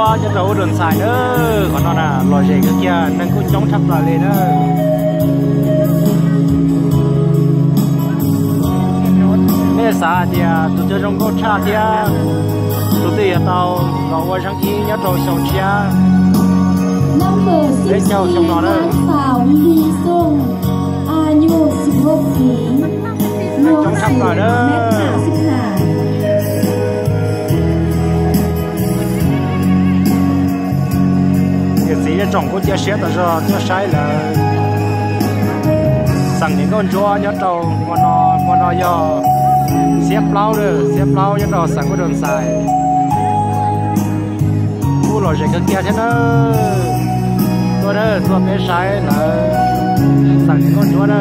Nyob rau ub rau ntxhais na, qhov no na lom zem kawg kiag, neeg kuj coob tshaj plaws li na. Nej xav hais tias tus twg zoo nkauj tshaj thiab tus twg yuav tau los ua zeej ib nyob rau xyoo tshiab peb caug xyoo no na. Coob tshaj plaws na. Niam txiv zej tsoom kuj cia siab tas zog tuaj saib lawv xeem niam nkauj ntsuab nyob rau hmo no, hmo no yog xiab plaub, xiab plaub nyob rau xeem ub rau ntxhais. Kuj lom zem kawg kiag thiab na. Tuaj na, tuaj peb saib lawv xeem niam nkauj ntsuab na.